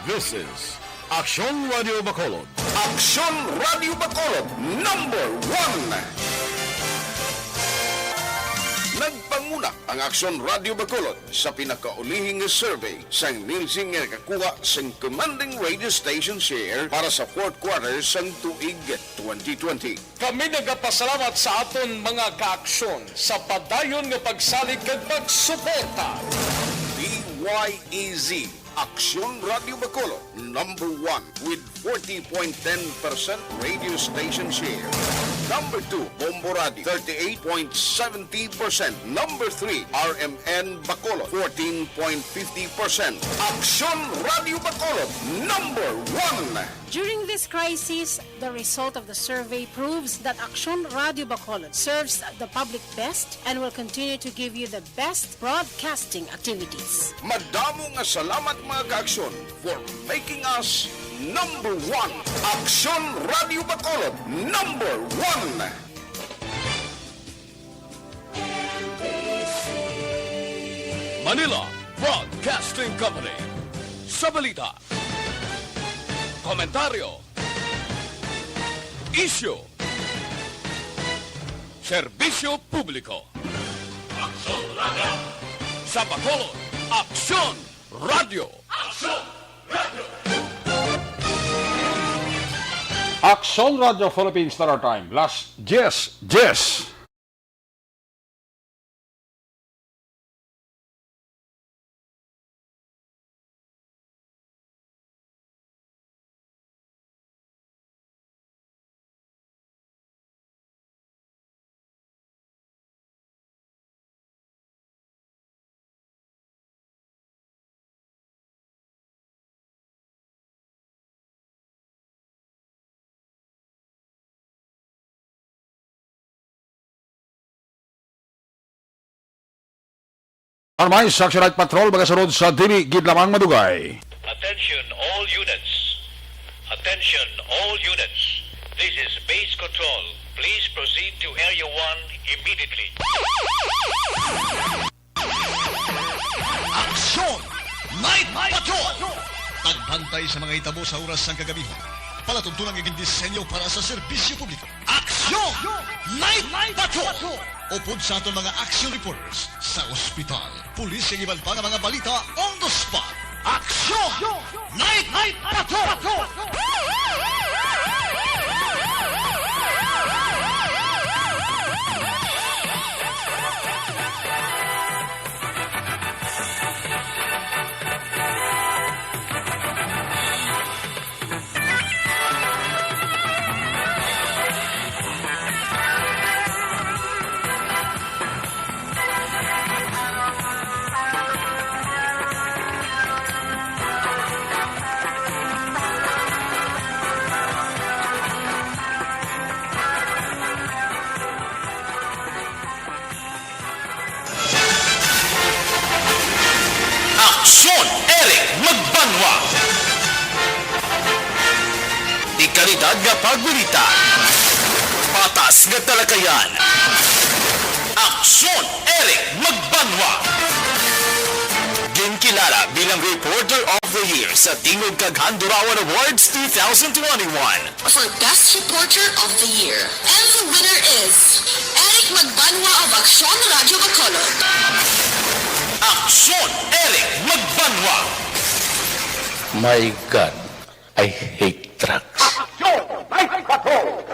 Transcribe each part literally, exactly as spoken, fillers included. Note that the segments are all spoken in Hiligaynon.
This is Aksyon Radio Bacolod. Aksyon Radio Bacolod, number one. Nagpanguna ang Aksyon Radio Bacolod sa pinakaulihing survey sang Nielsen nga nakakuha sang commanding radio station share para sa fourth quarter sang tuig twenty twenty. Kami nagapasalamat sa aton mga kaaksyon sa padayon nga pagsalig kag pagsuporta. D Y E Z, Aksyon Radio Bacolod, number one with forty point ten percent radio station share. Number two, Bombo Radio, thirty-eight point seventy percent. Number three, R M N Bacolod, fourteen point fifty percent. Aksyon Radio Bacolod, number one. During this crisis, the result of the survey proves that Aksyon Radio Bacolod serves the public best and will continue to give you the best broadcasting activities. Madamo nga salamat, mga kaaksyon, for making us number one. Aksyon Radio Bacolod, number one. Manila Broadcasting Company. Sa balita, komentaryo, isyu, serbisyo publiko. Aksyon Radio. Sa Bacolod, Aksyon Radio. Aksyon Radio. Aksyon Radio Philippine Standard Time, las diez diez. Armay sa Action Night Patrol, magasunod sa dili gid lamang madugay. Attention all units. Attention all units. This is Base Control. Please proceed to Area one immediately. Aksyon Night Patrol! Pagbantay sa mga hitabo sa oras sang kagabihon. Palatuntunan nga gindisenyo para sa serbisyo publiko. Aksyon Night Patrol! Upod sa aton mga action reporters sa ospital, pulis, kag iban pa nga mga balita on the spot. Aksyon Night Patrol! Aksyon, Eric Magbanwa. Dekalidad nga pagbalita. Patas nga talakayan. Aksyon, Eric Magbanwa. Ginkilala bilang Reporter of the Year sa Tingog kag Handurawan Awards two thousand twenty-one. For Best Reporter of the Year. And the winner is Eric Magbanwa of Aksyon Radio Bacolod. Aksyon, Eric Magbanwa. My God, I hate drugs. Aksyon Night Patrol!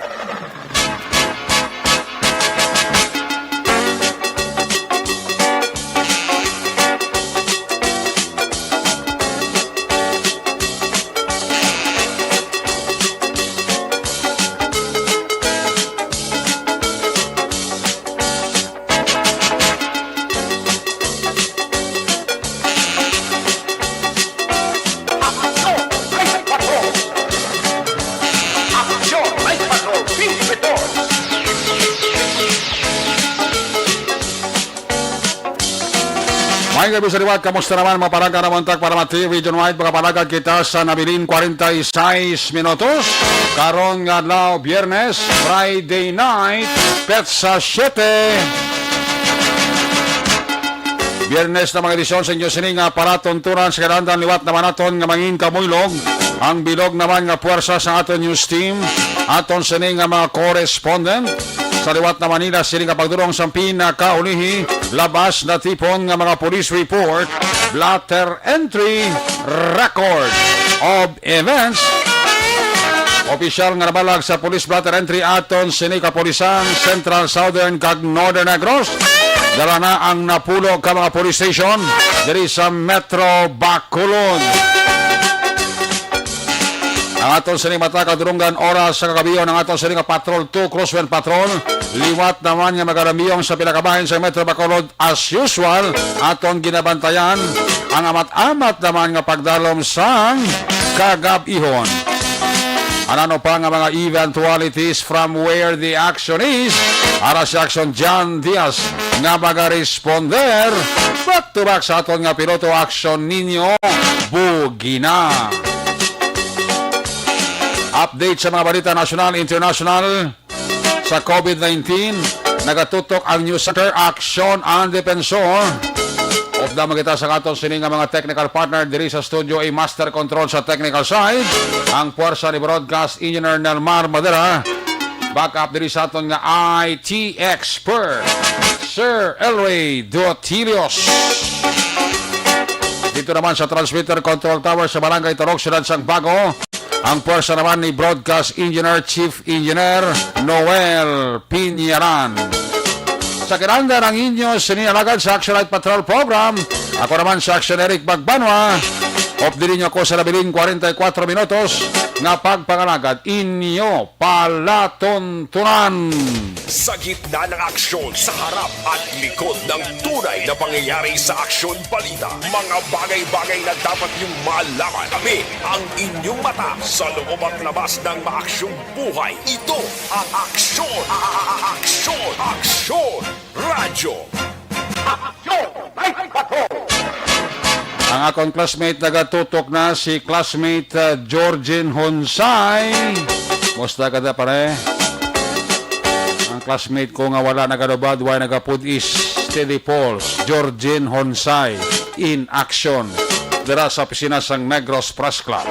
Aksyon Night Patrol! Aksyon Night Patrol! Pink Patrol! Maayong gabi sa liwat. Kamusta naman, mga palangga? Namuntak para ma-T V Region Wide, makapalagad kita sa nabilin kwarenta y seis minutos. Karon nga adlaw, Biyernes, Friday night, petsa siyete. Biyernes na mga edisyon sa inyo sini nga palatuntunan sa kinahanglan liwat naman naton nga mangin kamuylog ang bilog naman nga puwersa sa aton news team, aton sini nga mga correspondent sa liwat na Manila sini nga pagdulong sa pinakaulihi labas na tipon nga mga police report, blotter entry, record of events. Opisyal nga nabalag sa Police Blotter Entry aton sini kapulisan, Central, Southern, kag Northern Negros. Dala na ang napulo ka mga police station diri sa Metro Bacolod. Ang aton sini mata kadurunggan oras sa kagabion, ang aton sini nga Patrol two, Crosswind Patrol, liwat naman nga magarambiyong sa pila ka bahin sa Metro Bacolod. As usual, aton ginabantayan ang amat-amat naman nga pagdalom sang kagab-ihon. Ano pa nga mga eventualities from where the action is? Ara si Action John Diaz nga magaresponder back to back sa aton nga piloto, Action Ninyo Bugina. Update sa mga balita nasyonal, international. Sa COVID nineteen, nagatutok ang News Center, Aksyon and Defensor. Upda man kita sa aton sini nga mga technical partner diri sa studio, A Master Control sa technical side, ang puwersa ni Broadcast Engineer Nelmar Madera. Back up diri sa aton nga I T expert, Sir Elway Dotilios. Dito naman sa transmitter control tower sa Barangay Tarok, Siyudad sang Bago, ang puwersa naman ni Broadcast Engineer, Chief Engineer Noel Piñaran. Sa kinahanglan ang inyo sini alagad sa Action Night Patrol Program. Ako naman si Action Eric Magbanwa. Update ninyo ako sa labiling kwarenta y kuwatro minutos nga pagpangalagad inyo palatuntunan. Sa gitna ng aksyon, sa harap at likod ng tunay na pangyayari sa Aksyon Balita, mga bagay-bagay na dapat niyong malaman. Kami ang inyong mata sa loob at labas ng maaksyong buhay. Ito ang Aksyon, a-, a-, a-, Aksyon, Aksyon Radyo. Aksyon Night Patrol. Ang akon classmate nagatutok na, si classmate, uh, Georgine Honsay. Musta ka da, pare? Ang classmate ko nga wala nagalubad, way nagapud is Steady Falls, Georgine Honsay in action dira sa opisina sang Negros Press Club.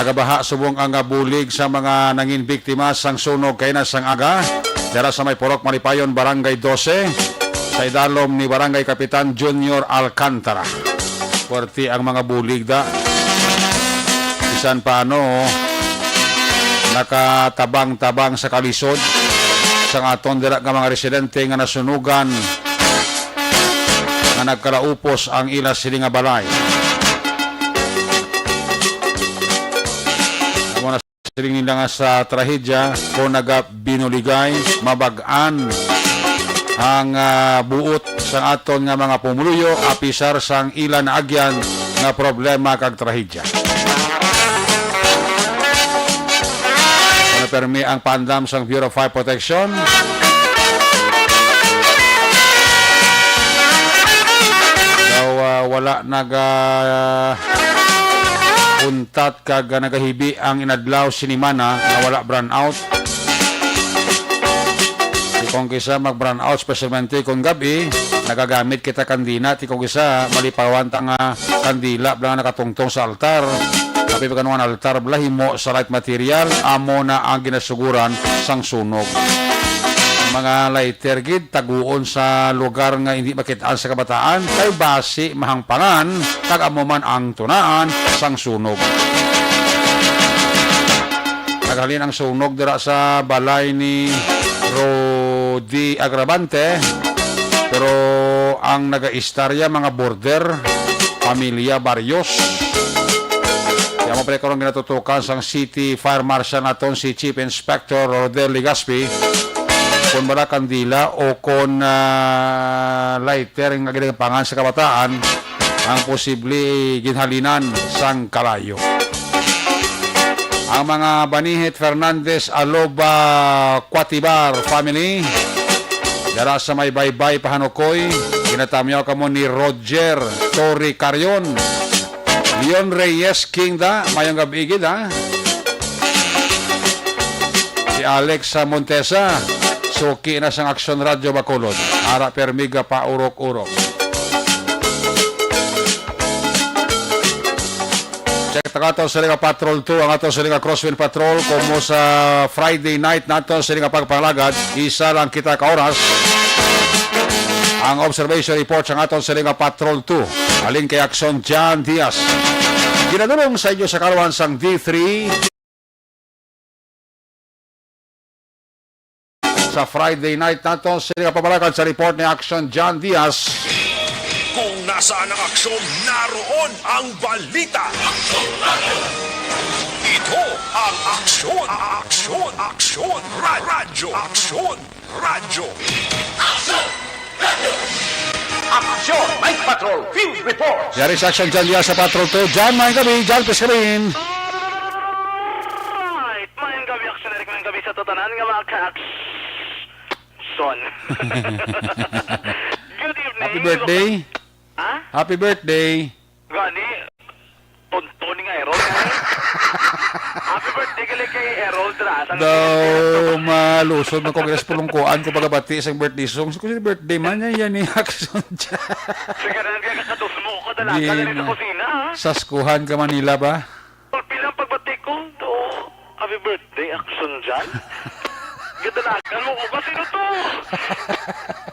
Nagabaha subong ang, ah, bulig sa mga nangin biktima sang sunog kaina sang aga dira sa may Purok Malipayon, Barangay Doce, sa idalom ni Barangay Kapitan Junior Alcantara. Puwerte ang mga bulig da. Bisan paano, nakatabang-tabang sa kalisod sang aton dira nga mga residente nga nasunugan nga nagkalaupos ang ila sini nga balay. Amo na siling nila nga sa trahedya, kung nagabinuligay, mabag-an ang, ah, buot sang aton nga mga pumuluyo, apisar sang ila naagyan nga problema kag trahedya. Ano permi ang paandam sang Bureau of Fire Protection? Daw, ah, wala naga untat kag, ah, nagahibi ang inadlaw sinimana nga wala brownout. Ti kung kisa mag-brownout, especialmente kung gab-i, nagagamit kita kandila. Ti kung kisa, malipawan ta nga kandila bala nga nakatungtong sa altar. Tapi pag ano nga altar bala, himo sa light material, amo na ang ginasuguran sang sunog. Ang mga lighter gid, taguon sa lugar nga hindi makit-an sa kabataan, kay basi mahangpangan, kag amo man ang tunaan sang sunog. Naghalin ang sunog dira sa balay ni Rudy Agravante, pero ang nagaistorya, mga border, pamilya Barrios. Kaya mo pala karon ginatutukan sang City Fire Marshal naton, si Chief Inspector Rodel Legaspi, kung bala kandila o kung, ah, lighter nga ginagamit sa kabataan ang posible ginhalinan sang kalayo. Ang mga Banihit Fernandez Aloba Cuatibar family, dara sa may Baybay, Pahanukoy, ginatamyaw kamo ni Roger Torre Carion. Leon Reyes King da, mayong gabi gid, ha? Si Alex sa Montesa, Suki na sang Aksyon Radyo Bacolod. Ara permi ga paurok-urok. Check ta ato sa nga Patrol two, ang ato sa nga Crosswind Patrol, komo sa Friday night nato sa nga pagpangalagad, isa lang kita ka oras. Ang observation report sa aton sa nga Patrol two, alin kay Aksyon John Diaz. Ginadulong sa inyo sa kaluhan sang D three. Sa Friday night nato, sini nga pamalakan sa report ni Action John Diaz. Kung nasaan ang aksyon, naroon ang balita. Ito ang Aksyon, Aksyon, Aksyon, Ra- Radyo, Aksyon, Radyo. Aksyon! Aksyon! Night Patrol Field Report! Yari sa Action John Diaz sa Patrol two. John, maayong gabi. John, please come in. Alright. Maayong gabi, Action Eric. Maayong gabi sa tutanan nga mga ka-action. Good evening. Happy birthday. Ha? Happy birthday. Gani, tonto ni nga Errol, eh. Happy birthday gali kay Errol Dras. Ang Daw malusod man ko, guys, pulungkuan ko pagabati sa birthday song. Ko si birthday man niya, yan ni Action John. Sige na, kaya kakadusmo ko, dalaga Di na rin sa na. Kusina, ha? Saskuhan ka Manila ba? Pagpilang pagbati ko, to, happy birthday, Action John. Gadalagan mo ko ba? Sino to?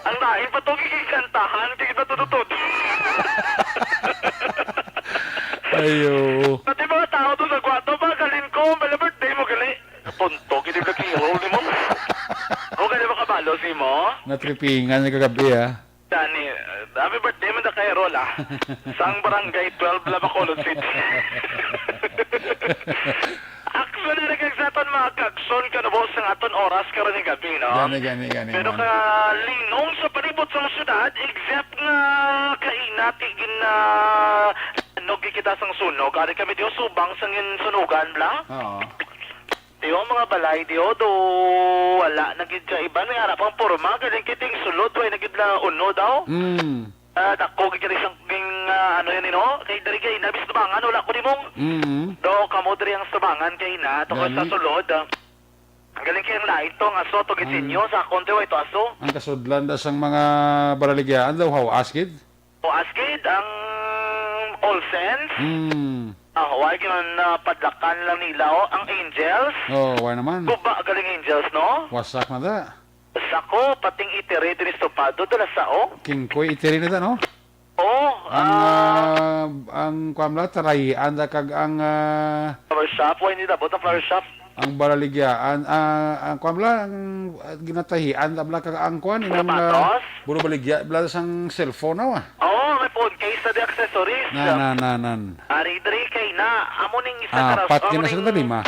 Ang lain pa to, gigikantahan, di ba to, to, to? Ayo. Pati mga tao to sa kwarto, ba, galin ko, bala birthday mo, gali. Punto, hindi ba kay Errol ni mo? O, gali ba kabalo si mo? Natripingan niya kagabi, ah. Dani, uh, happy birthday man da kay Errol, ah. Sang Barangay twelve, La Bacolod City. Aksyon na nagkagsaton, mga kagson, kanubos ang aton oras karon nga gabi, no? Gani, gani, gani, Pero man. Kalinong sa palibot sang syudad, except nga kainati gin, ah, nog kita sang sunog. Ari kami diyo subang sang insunugan, bla? Oo. Diyo, mga balay diyo, do wala na gid ka iban, may ara pang porma, galing kiting sulod, way na gid la uno daw. Mm. Ah, dako gid kani sang ging, ah, ano yan, no? Kay diri kay Nabis Tubangan, wala ko nimong. Mm. Do, kamo diri ang Tubangan kay na, to Gani. Sa sulod, ah. Ang galing kay ang lain to, nga so, to Ang gitinyo, sa akon, to, ito, aso. Ang kasudlan da sang mga baraligyaan daw, hawas gid? O, as gid, ang Olsens, Hmm. ah, wala gid man, ah, padlakan lang nila, oh. Ang Angels, Oh, wala naman. Guba galing Angels, no? Wasak na da. Sa ko, pating itiri diri sa Tupado, dala sa, oh. Kingkoy itiri na da, no? Oh, Ang, ah, ah, ang kuwan lang, tarayian da kag ang, ah, flower shop, wala nila, buta flower shop. Ang baraligyaan, ah, ang kuwan lang, ang, ah, ginatahian, tabla kag ang kuwan, inang, ah, Sapatos? Buro baligya, bla sang cellphone na, ah. Oo, may phone case sa di accessories. Na, na, na, nan. Ari, diri kay na, amo ning isa Ah, ka rason, pat amo gina ning sila lima.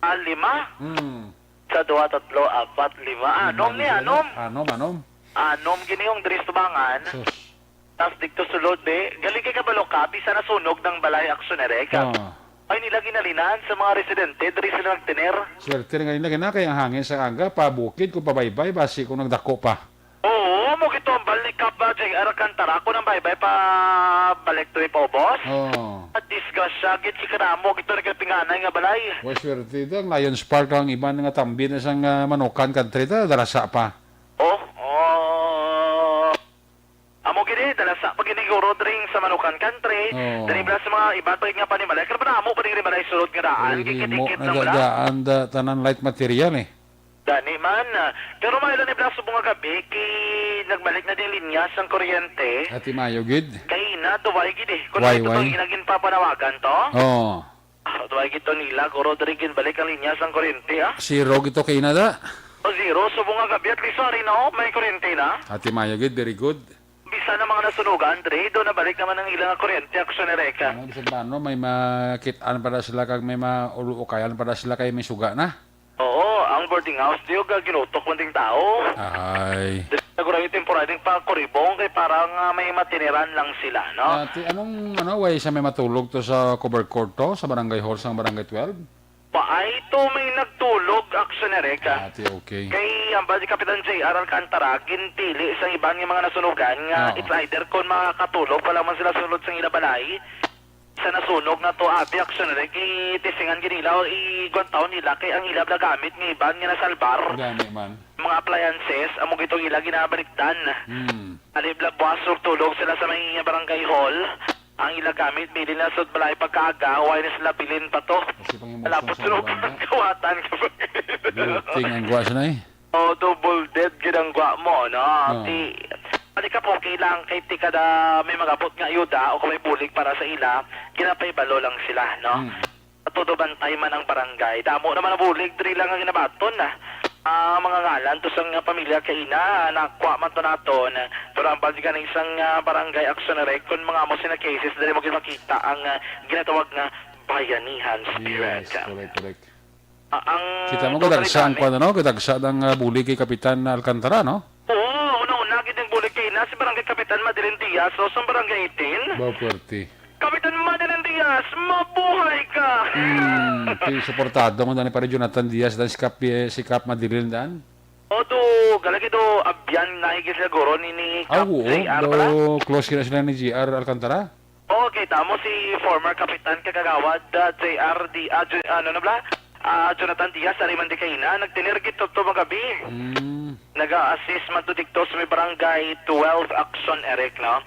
Ah, lima? Hmm. Sa duha, tatlo, apat, lima. Ah, Lima anom ni, gina sila. Anom. Anom, anom. Anom, gini yung diri sa tubangan. Sus. Tas didto sulod, be, galing kay kabalo ka, bisan nasunog ng balay aksyon, ere, ka. Oo. Ay nila ginalinan sa mga residente, diri sila nagtener. Swerte na ganina, kaya kay ang hangin sa aga, pabukid kung pabaybay, basi kung nagdako pa. Oo, mo gito ang balik ka ba, J R Alcantara, kung ang baybay pa balik to ipaubos? Oo. At disgrasya, gid si Karamo, gito nagkapinganay nga balay. Wa swerte ito, ang Lions Park, ang iban nga tambi na sang, ah, Manukan Country, ta, darasa pa. Oh, oh. Amo gini, dala sa paginiguro dring sa Manukan Country, Oo. Diri bala sa mga iba pa nga panimalay, kaya ba na amo pa diri balay sulod nga daan, Ay, himo, gikit-ikit lang bala. Nagadaan da, tanan light material eh. Dani man, ah, pero may ilan ni bala subong nga gabi, ki nagbalik na din linya sang kuryente. Ati mayo gid. Kay na, duway gid eh. Kung Why, ito why? Itong inagin papanawagan to? Oo. Ah, duway gid to nila, guro, diri ginbalik ang linya sang kuryente, ah. Zero gid to kay na da. O, zero. Subong nga gabi, at least, sorry na, oh, may kuryente na. Ati mayo gid, very good. Bisan ang mga nasunugan, Dre, do nabalik naman ang ilang kuryente, aksyon ni Reka. Ano, bisan ba, ano, may makit-an para sila kag may mauluukayan para sila kay may suga na? Oo, ang boarding house, di yung ginutok man ding tao. Ay. Di, siguro yung temporary pa kuribong kay parang, ah, may matiniran lang sila, no? Ati, anong, ano, way sa may matulog to sa cover court to, sa barangay hall, sa barangay twelve? Paay to may nagtulog, aksyon ni Reka. Ah, ti okay. Kay ang ba si Kapitan J R Alcantara, ginpili sa iban nga mga nasunugan nga Oo. It's either kon makatulog pa lamang sila sulod sa ila balay, sa nasunog na to, abi, aksyon na rin, itisingan gid nila o igwantahon nila kay ang ila bala gamit nga iban nga nasalbar, Gani man. mga appliances, amo gitong ila ginabalikdan. Hmm. Ali bala buwas ug tulog sila sa may barangay hall. Ang ila gamit, bilin na sa balay pagkaaga, way na sila bilin pa to. Kasi pang emotion Alapot sa sulog uban, ang ha? kawatan. Guilty ang gwa siya na eh. Oh, double dead gid ang gwa mo, no? Ah. Ti, pati ka po, kailangan kay ti kada may magabot nga ayuda o kung may bulig para sa ila, ginapahibalo lang sila, no? Hmm. Sa todo bantay man ang barangay. Damo naman ang bulig, diri lang ang ginabaton, ah. Ah, mga ngalan to sang pamilya kaina, nakuha man to naton. Pero ang balik ganing sang, ah, barangay action na kon mga amo sina cases, diri mo gid makita ang, ah, ginatawag nga bayanihan spirit. Yes, correct, correct. Ah, ang Kita mo, totally kadagsa ang damage. Kwan, ano? Kadagsa ang, ah, bulig kay Kapitan Alcantara, no? Oo, una-una gid ang bulig kay na si Barangay Kapitan Madeline Diaz, so sa Barangay eighteen. Ba, puwerte. Kapitan Madeline Diaz, mabuhay ka! Hmm, ti, suportado mo na ni Pare Jonathan Diaz dan si Kap, eh, si Kap Madeline dan? O, do, galagi do, abyan na higit siguro ni, ni Ah, Kap oo. J R Do pala? Close kina sila ni J R Alcantara? Okay, tamo si former Kapitan Kagawad, ah, J R D, ah, J-, ano na bala? Ah, Jonathan Diaz, ari man di kaina, nagtinir gid to, to magabi. Mm. Naga-assist man to dikto sa may barangay twelve Action, Eric, no?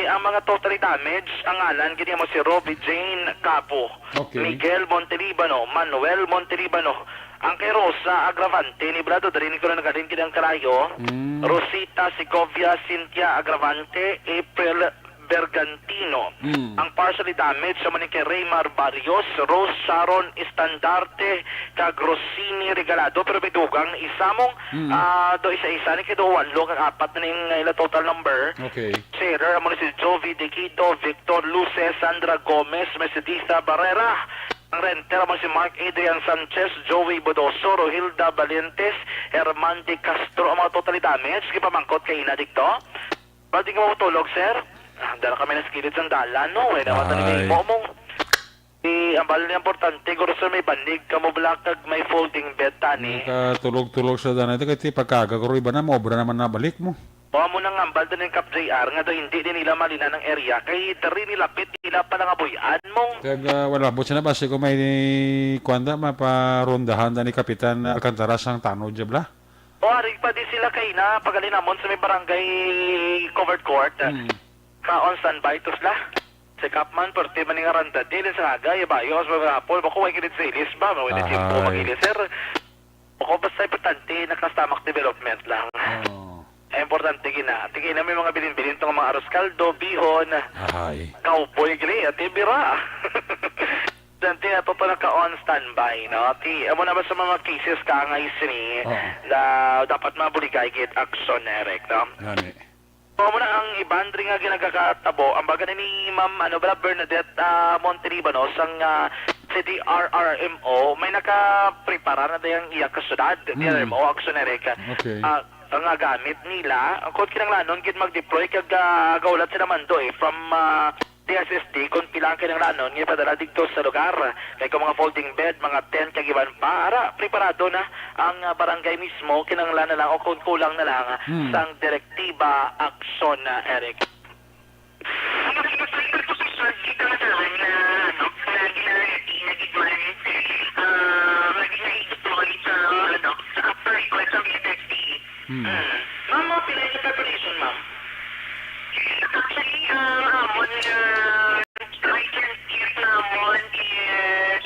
Eh, ang mga totally damaged, ang ngalan gid mo si Robbie Jane Capo, Okay. Miguel Montelibano, Manuel Montelibano. Ang kay Rosa Agravante, ni Brado, dali ni ko na nagaling gid ang kalayo. Mm. Rosita Segovia, Cynthia Agravante, April Bergantino. Mm. Ang partially damaged sa man ni kay Raymar Barrios, Rose Sharon Estandarte, kag Rosini Regalado. Pero may dugang isa mong, Mm. ah, do isa-isa ni kay do walo kag apat na ning ila total number. Okay. Sailor, amo ni si Jovi Dequito, Victor Luce, Sandra Gomez, Mercedita Barrera. Ang renter, amo si Mark Adrian Sanchez, Joey Bodoso, Rohilda Valientes, Herman De Castro. Ang mga totally damaged, gipamangkot kay ina dikto. Pwede ka matulog, sir? Ah, dala kami na sa kilid sang dalan, no? Wala naman tani Ay. Mo mong. Di, ang bala niya importante, guro, sir, may banig, camouflage, kag may folding bed, tani. Nakatulog-tulog sa danay. Ito, kaya pagkaga, guro, iba na, maobra naman na balik mo. O, amo nang hambal din ng Kap J R nga daw hindi din nila malinan ang area kay diri nilapit nila pala nga buy-an mo. Kag, ah, wala po sila basi kung may kuwan da, maparondahan da ni Kapitan Alcantara sang tanod, jab la? O, ari pa di sila kay na pagalinamon sa may barangay covered court. Hmm. Sa on standby to sila. Si Kap man, perti man nga randa, di din sa aga, ibayo, sa mga hapon, bako, way kilid sa ilis ba? May Ahay. Tiempo mag-ilis, sir. Ako, basta importante, naka-stomach development lang. Oo. Ay, importante gina. Tingin na may mga bilin-bilin tong mga arroz caldo, bihon, Ahay. Cowboy, gili, ati, bira. Dante, ato pa naka-on standby, no? Ti, amo na ba sa mga cases ka nga isini Oo. na dapat mabuligay gid action, Eric, no? Gani. Amo na ang iban diri nga ginagakatabo. Ang baga ni Ma'am, ano ba, Bernadette, ah, Montelibano, sang, ah, C D R R M O, may nakaprepara na dayang iya ka syudad, Mm. D R M O, action, Eric. Okay. Ah, nga gamit nila, ang kung kinahanglanon gid mag-deploy kag, ah, gaulat sila mando, eh, from, ah, D S S D kung pila ang kinahanglanon nga ipadala didto sa lugar. Kay kung mga folding bed, mga tent, kag iban pa, ara, preparado na ang, ah, barangay mismo, kinahanglan na lang o kung kulang na lang, ah, Hmm. sang direktiba, aksyon, ah, Eric. Ang mga pinapalitan ko sa short, kita na taman na, ano, na gina-ready na gid man, ah, nga gina-deploy sa, ano, sa upper request sa B F S D. Hmm. Hmm. Ma'am, mo, pila yung population, ma'am? Actually, um, amon nga, I can give namon is,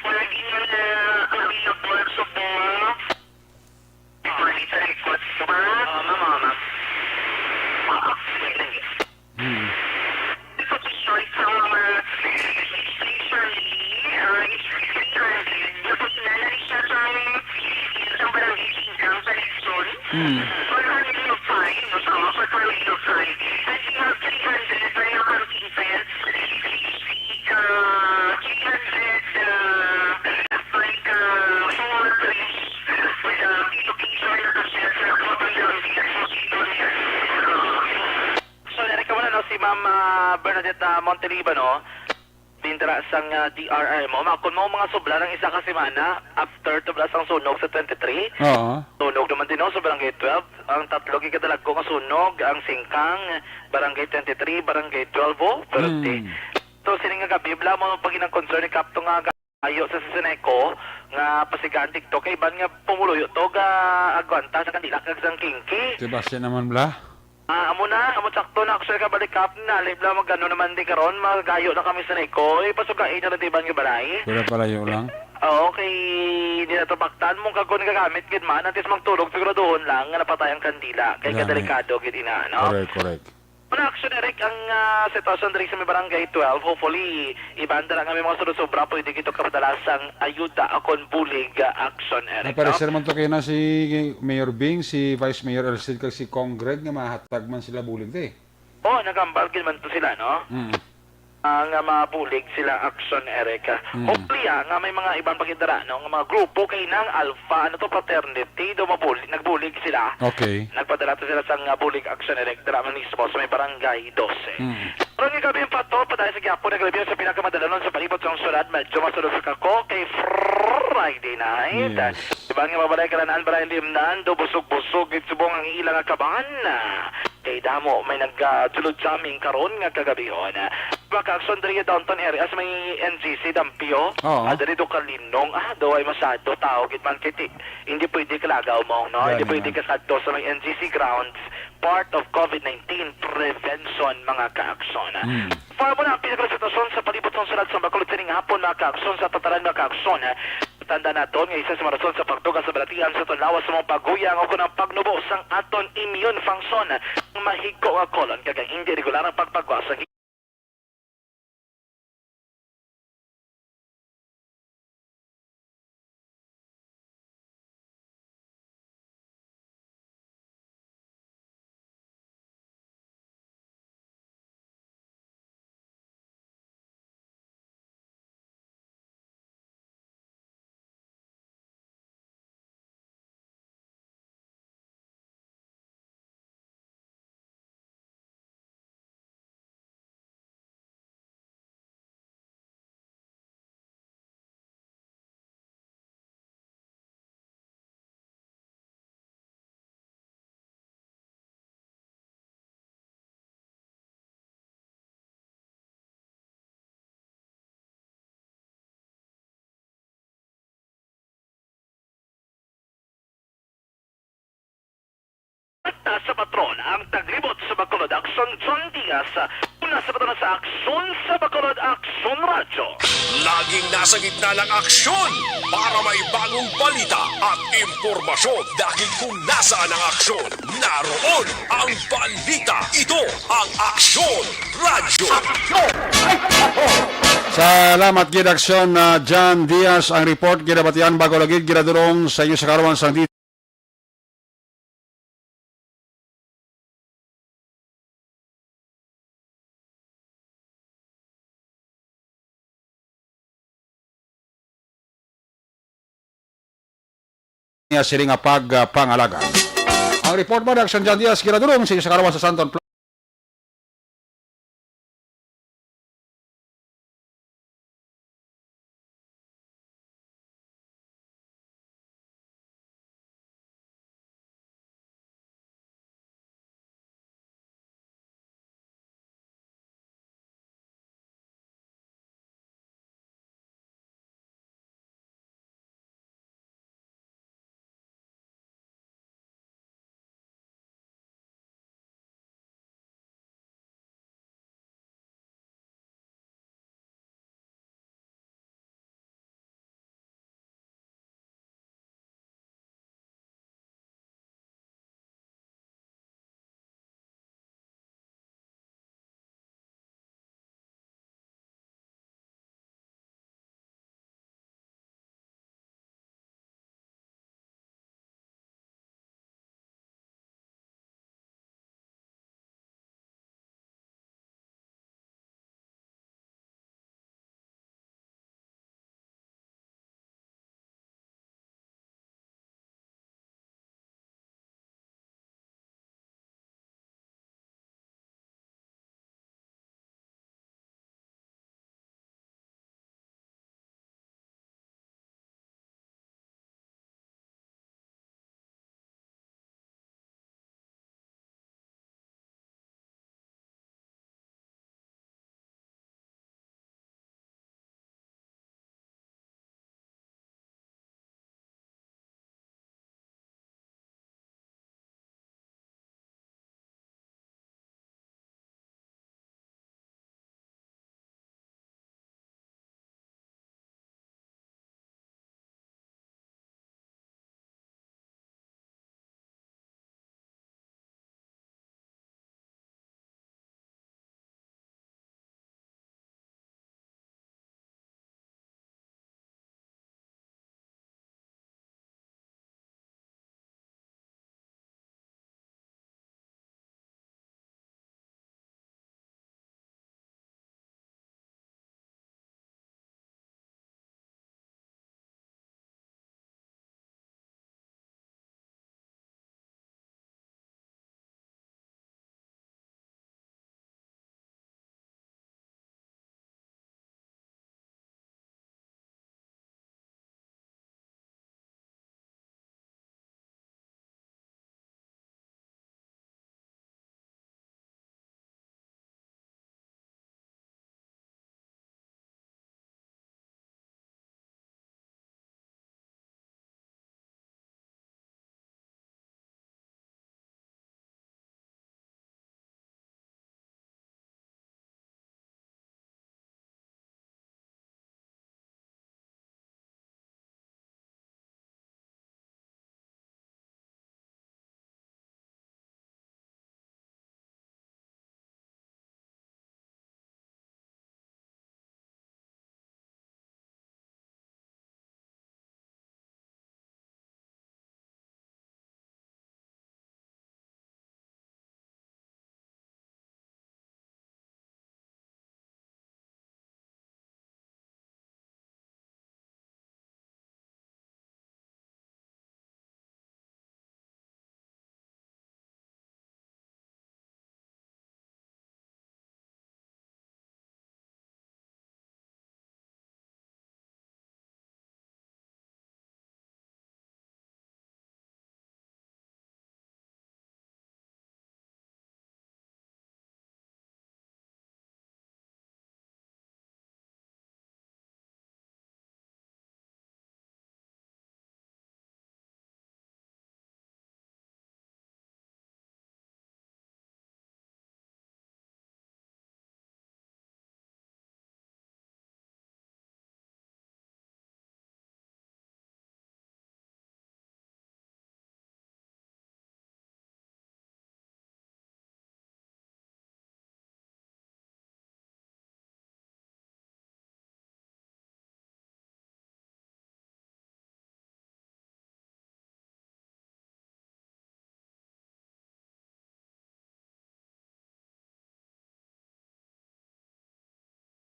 wala gid nga available subong. Ma'am, ma'am, ma'am. Hmm. Position sa mga station, ah, is three hundred. Tapos na, na siya sa, sa barangay Singkang sa Luzon. Hmm. For family of five, no? Tama, for family of five. And we have three hundred na yung camping fence. Three hundred, uh, like, uh, four trees with, uh, relocation na siya sa mga pagdampi at mosquito net. So, nari ka mo na, no, si Ma'am, ah, Bernadette, ah, Montelibano, din dira sang, ah, D R R mo. Ma-, kung mo mga sobra ng isa ka semana, after to bala sang sunog sa twenty-three, Oo. sunog naman din, no, sa Barangay twelve. Ang tatlo, gikadalagko nga sunog, ang Singkang, Barangay twenty-three, Barangay twelve, oh, pero Hmm. di, To, sining nga gabi, bla, mo pag ginang concern ni Kap to nga gayo sa Seneco nga pasigan didto kay ban nga pumuluyo to ga agwanta sa kandila kag sang kingki. Ti basi naman, bla? Ah, amo na, amo sakto na, actually, kabalik Kap, nalib lang mag-ano naman di karon, magayo na kami sa Seneco. Eh, pasugai na lang di ban nga balay. Pero palayo lang. Oo, kay di na to baktan mong kag kon gagamit gid man, at least magtulog siguraduhon lang nga napatay ang kandila. Kay Gani. Kadelikado gid ina, no? Correct, correct. Mga action, Eric, ang, ah, sitwasyon diri sa may Barangay twelve. Hopefully, ibanda lang nga may mga sobra-sobra, pwede gid to kapadala sang ayuda akon bulig, ah, action, Eric, no? Napareser man to kayo na si Mayor Bing, si Vice Mayor Elcid, kag si Cong Greg nga mahatag man sila bulig, te. Oh, nagambal gid man to sila, no? Mm. Ah, nga mabulig sila, action, Eric. Mm. Hopefully, ah, nga may mga ibang pagkidara, no, nga mga grupo kay nang Alpha, ano to, fraternity, daw mabulig, nagbulig sila. Okay. Nagpadala to sila sa nga bulig, action, Eric, dira man mismo sa may Barangay Dose. Mm. Pero nga gabi pa to, padayon sa gihapon, naglabi sa pinakamadalanon sa palibot sang syudad, medyo masulod sa kako kay Friday night. Yes. Di ba nga mabalay ka na naan, balay limnan, do busog-busog, gid subong ang ila nga kaban. Kay damo may nag, ah, tulod jamming karon nga kagabihon. Mga ka-action diri downtown area sa may N G C Dampio. Oo. Ah, diri do kalinong. Ah, do ay masyado tao gid man kay ti-, hindi pwede kalagaw mo, no? Hindi Gani pwede man. Kasadto sa may N G C grounds, part of COVID nineteen prevention, mga ka-action. Mm. Para mo na ang pinakasitwasyon sa palibot sang syudad sa Bacolod sining hapon, mga ka-action, sa tatanan, mga ka-action. Tanda naton nga isa sa mga rason sa pagdugang sa balatian sa aton lawas sa mga paguyang o kon ang pagnubo sang aton immune function, ang mahigko nga colon kag ang hindi regular ang pagpagwa sa Sa patron ang taglibot sa Bacolod Aksyon, John Diaz, una sa patron sa Aksyon sa Bacolod Aksyon Radyo. Laging nasa gitna ng aksyon para may bagong balita at impormasyon, dahil kung nasaan ang aksyon, naroon ang balita. Ito ang Aksyon Radyo. Salamat gid, Aksyon, ah, John Diaz. Ang report ginabatian bago lagi ginadulong sa inyo sa karuan sang niya sini nga pagpangalaga. Ang report mo, Action John Diaz, ginadulong sa inyo sa karuan sa Santon Pla-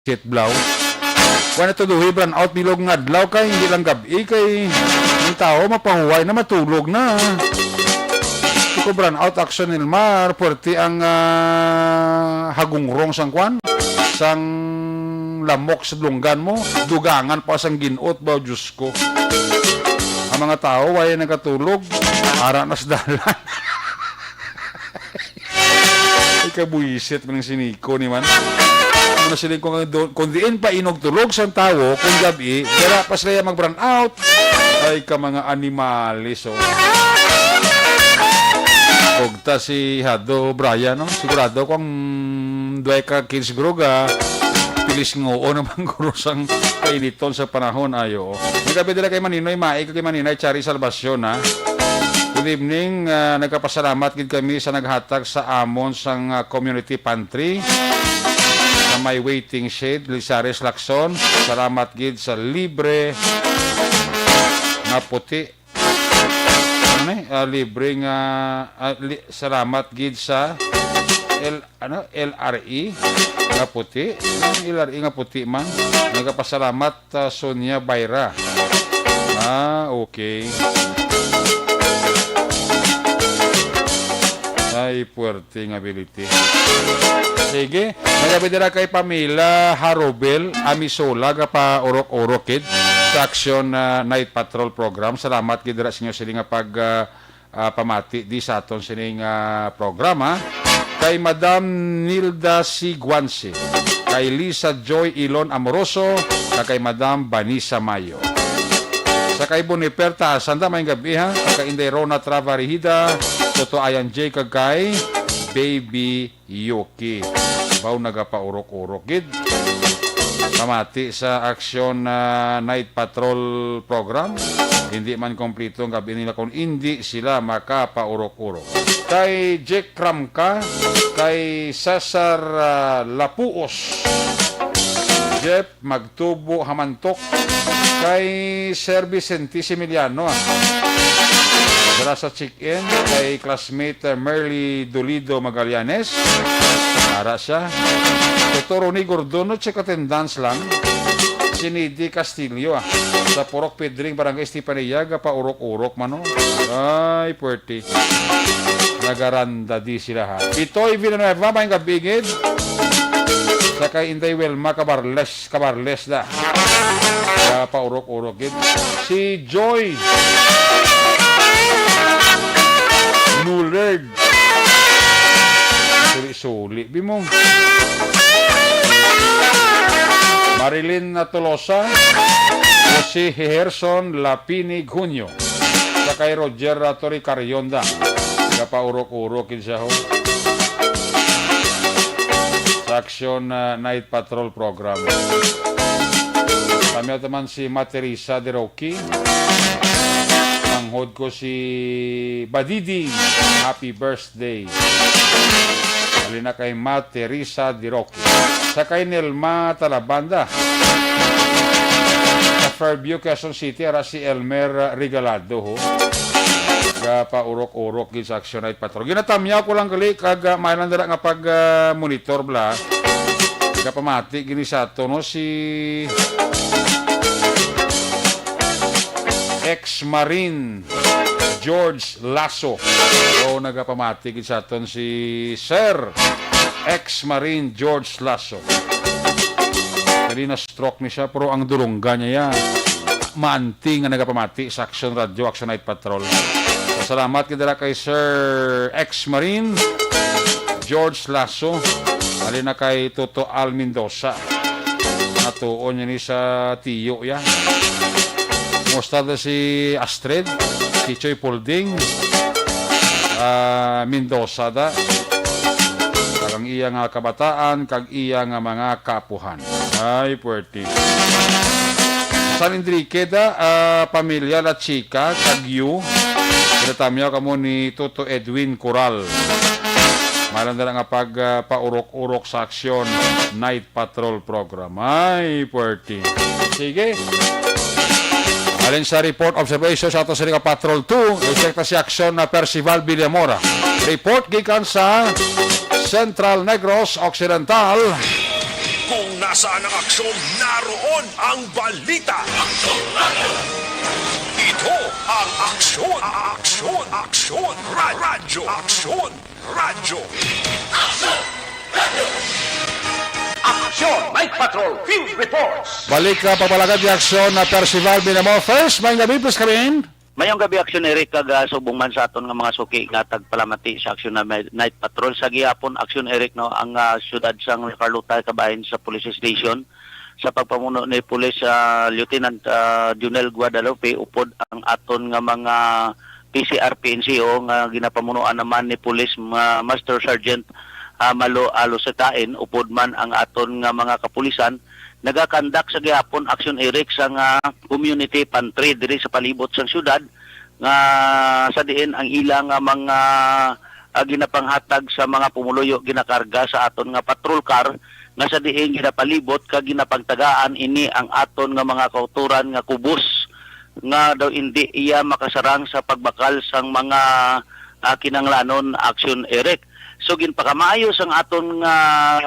Shit, blaw. Wala na to duhi brownout bilog nga adlaw kay hindi lang gab-i kay ang tao mapahuway na matulog na. Iko brownout action Nilmar, puwerte ang, ah, hagungrong sang kwan, sang lamok sa dulunggan mo, dugangan pa sang ginot ba, Diyos ko. Ang mga tao, wala nakatulog, ara na sa dalan. Ay, kabuisit man ang siniko ni man. Ano sila kung, kung diin pa inog tulog sang tawo, kung gabi, dira pa sila mag-brown out. Ay, ka mga animalis, oh. Ugta si Hado, Brian, no? Sigurado kung duway ka kids gruga, pilis nguon naman guro sang kainiton sa panahon, ayo. May gabi dira kay Maninoy, Mai, kay Maninay, Chari Salvacion, ha? Good evening. Ah, nagkapasalamat gid kami sa naghatag sa amon sang, ah, community pantry sa may waiting shed, Lizares Lacson. Salamat gid sa libre nga puti. Ano ni? Ah, libre nga, ah, li-, salamat gid sa L, ano, L R E nga puti. Ang L R E nga puti man. Nagapasalamat, ah, Sonia Bayra. Ah, okay. Ay, puwerte nga ability. Sige, may gabi dira kay Pamela Harobel Amisola, ga pa Urok-Urok gid sa Action, ah, Night Patrol Program. Salamat gid dira sa inyo sini nga pag, ah, ah, pamati di sa aton sining, ah, programa. Kay Madam Nilda C. Guanci, kay Lisa Joy Ilon Amoroso, kag kay Madam Vanessa Mayo. Sa kay Bonifer Tahasan da, may gabi, ha? Kag kay Inday Rona Travarihida, Toto Ayan J, kag kay Baby Yuki. Baw nagapaurok-urok gid. Pamati sa Action, ah, Night Patrol Program. Hindi man kompleto ang gabi nila kung hindi sila makapaurok-urok. Kay Jack Ramka, kay Cesar, ah, Lapuos, Jeff Magtubo Hamantok, kay Sir Vicente Similiano, ah. Dala sa check-in kay classmate, ah, Merly Dolido Magallanes. Ara siya. Toto Ronnie Gordon, no, check attendance lang. Si Nidi Castillo, ah. Sa Purok Pedring, Barangay Estefania, gapaurok-urok man, no? Ay, puwerte. Nagaranda di sila, ha. Pitoy Villanueva, may gabi gid. Sa kay Inday Wilma Cabarles, Cabarles da. Gapaurok-urok gid. Si Joy Nulerd. Suli-suli, bimong. Marilyn Tolosa, Jose Herson Lapinig Junio. Sa kay Roger, ah, Tori Carionda. Gapaurok-urok gid siya, ho. Sa Action, ah, Night Patrol Program. Kami naman si Ma Teresa de Roque. Manghod ko si Badiding. Happy birthday. Halin na kay Ma Teresa de Roque. Sa kay Nelma Talabanda. Sa Fairview, Quezon City, ara si Elmer Regalado, ho. Gapaurok-urok gid sa Action Night Patrol. Ginatamyaw ko lang gali kag, ah, may lang dala nga pag, ah, monitor bla. Gapamati gini sa ato, no, si ex-Marine George Lasso. O, nagapamati gid sa aton si Sir ex-Marine George Lasso. Dali na stroke ni siya, pero ang dulongga niya ya, maanti nga nagapamati sa Action Radio, Action Night Patrol. So, salamat gid dira kay Sir ex-Marine George Lasso. Halin na kay Toto Al Mendoza. Natuon niya ni sa tiyo ya. Kumusta na si Astrid? Si Choy Pulding? Ah, Mendoza da. Kag ang iya nga kabataan, kag iya nga mga kaapuhan. Ay, puwerte. San Enrique da, ah, pamilya La Chica, Kagyu. Ginatamyaw kamo ni Toto Edwin Coral. Malam na lang nga pag, ah, paurok-urok sa Aksyon Night Patrol Program. Ay, puwerte. Sige. Alin sa report observation sa ato sa Liga Patrol two, direkta si Aksyon na Percival Villamora. Report gikan sa Central Negros Occidental. Kung Saan ang aksyon? Naroon ang balita. Ito ang Aksyon, Aksyon, Aksyon, Ra- Radyo, Aksyon, Radyo. Aksyon! Night Patrol Field Reports! Balik ka pagpalagad ni Aksyon na Percival Binamo. First, may gabi, please come in. Mayong gabi, Aksyon Eric, kag, ah, subong man sa aton nga mga suki nga tagpalamati sa Aksyon na may- Night Patrol. Sa gihapon, Aksyon Eric, no, ang, ah, siyudad sang Carlota kabahin sa police station sa pagpamuno ni Police, ah, Lieutenant, ah, Junel Guadalupe, upod ang aton nga mga P C R P N C O nga ginapamunuan naman ni Police Ma- Master Sergeant, ah, Malo Alusitain, upod man ang aton nga mga kapulisan, nagakandak sa gihapon, Aksyon Eric, sa nga community pantry diri sa palibot sang siyudad, nga sa diin ang ila nga mga, ah, ginapanghatag sa mga pumuluyo ginakarga sa aton nga patrol car, nga sa diin ginapalibot kag ginapangtagaan ini ang aton nga mga kautoran nga kubos, nga daw indi iya makasarang sa pagbakal sang mga, ah, kinanglanon, Aksyon Eric. So, ginpakamaayo sang aton nga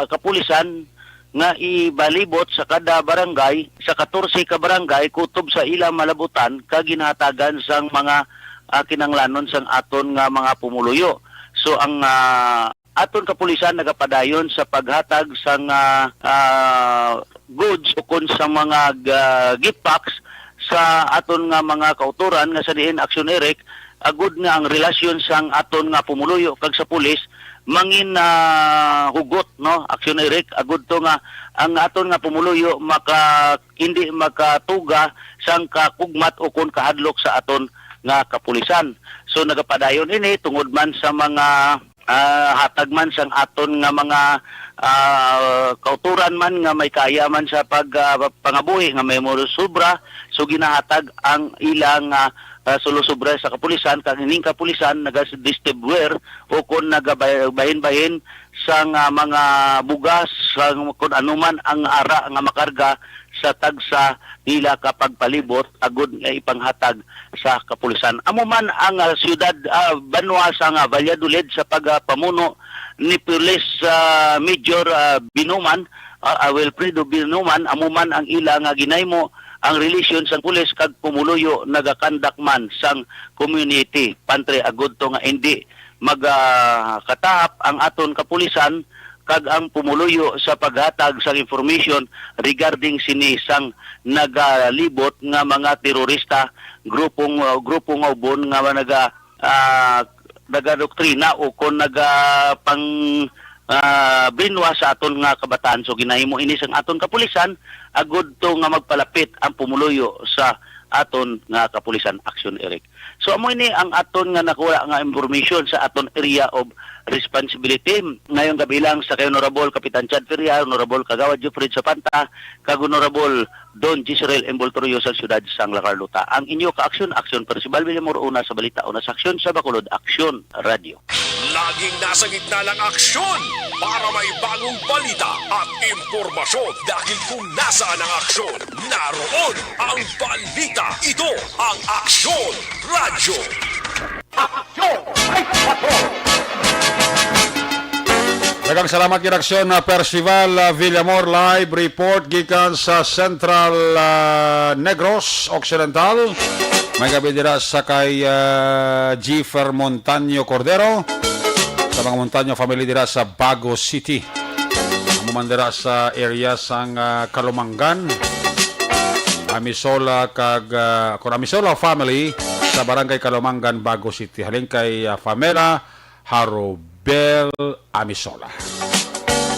kapulisan nga ibalibot sa kada barangay, sa katorse ka barangay, kutob sa ila malabutan kag ginahatagan sang mga, ah, kinanglanon sang aton nga mga pumuluyo. So, ang, ah, aton kapulisan nagapadayon sa paghatag sang, ah, ah, goods ukon sa mga ga- gift packs sa aton nga mga kautoran, nga sa diin, Aksyon Eric, agud nga ang relasyon sang aton nga pumuluyo kag sa pulis mangin, ah, hugot, no, Aksyon Eric, agud to nga ang aton nga pumuluyo maka hindi makatuga sang kakugmat ukon kahadlok sa aton nga kapulisan. So, nagapadayon ini tungod man sa mga, ah, hatag man sang aton nga mga, ah, kautoran man nga may kaya man sa pag, ah, pangabuhi nga may sobra, so ginahatag ang ilang, ah, ah, sulusubra sa kapulisan, kag ining kapulisan nagadistribuer o kon nagabahin-bahin sang, ah, mga bugas, sang kun ano man ang ara nga makarga sa tagsa nila ka pagpalibot agud nga ipanghatag sa kapulisan. Amo man ang, ah, siyudad, ah, banwa sa nga Valladolid sa pagapamuno ni Police, ah, Major, ah, Binuman, ah, ah, Wilfredo Binuman, amo man ang ila nga ginahimo ang relasyon sang pulis kag pumuluyo nagakandak man sang community pantry agud to nga indi magakatahap ang aton kapulisan kag ang pumuluyo sa paghatag sang information regarding sini sang nagalibot nga mga terorista, grupong, uh, grupo nga ubon nga naga, ah, nagadoktrina o kon naga pang, ah, brainwash sa aton nga kabataan. So, ginahimo ini sang aton kapulisan agud to nga magpalapit ang pumuluyo sa aton nga kapulisan. Aksyon, Eric. So, amo ini ang aton nga nakuha nga information sa aton area of responsibility. Ngayong gabi lang sa kay Honorable Kapitan Chad Ferriar, Honorable Kagawad Jeffrey Zapanta, kag Honorable Don Gisrel Emboltorio sa siyudad sang La Carlota. Ang inyo ka-aksyon, Aksyon Percival Villamor, una sa balita, una sa aksyon, sa Bacolod Aksyon Radio. Laging nasa gitna ng aksyon para may bagong balita at impormasyon. Dahil kung nasaan ang aksyon, naroon ang balita. Ito ang Aksyon Radyo. Aksyon! Ay, patrol! Daghang salamat gid, Aksyon, ah, Percival, ah, Villamor, live report gikan sa Central, ah, Negros Occidental. May gabi dira sa kay, ah, Jiffer Montaño Cordero, sa mga Montaño family dira sa Bago City. Amo man dira sa area sang, ah, Kalumangan, Amisola kag, ah, kon Amisola family sa Barangay Kalumangan, Bago City. Halin kay, ah, Pamela Harobel Amisola.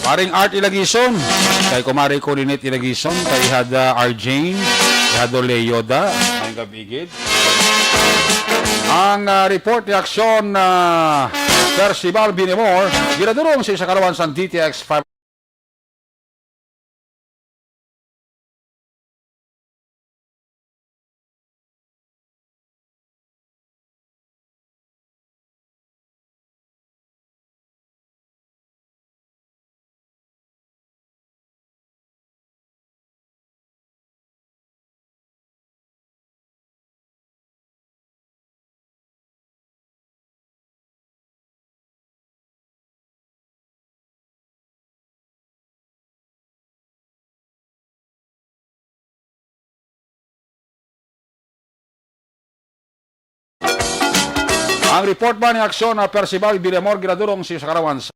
Paring Art Ilagison, kay Kumari ko Lynette Ilagison, kay Ihada Arjane, Ihado Leoda, may gabi gid. Ang, ah, report ni Aksyon, ah, Percival Binemor, ginadurong sa isa kalawan sang D T X five. Ang report ba ni Aksyon na Percival Villamor ginadurong sa iyo sa karawan sa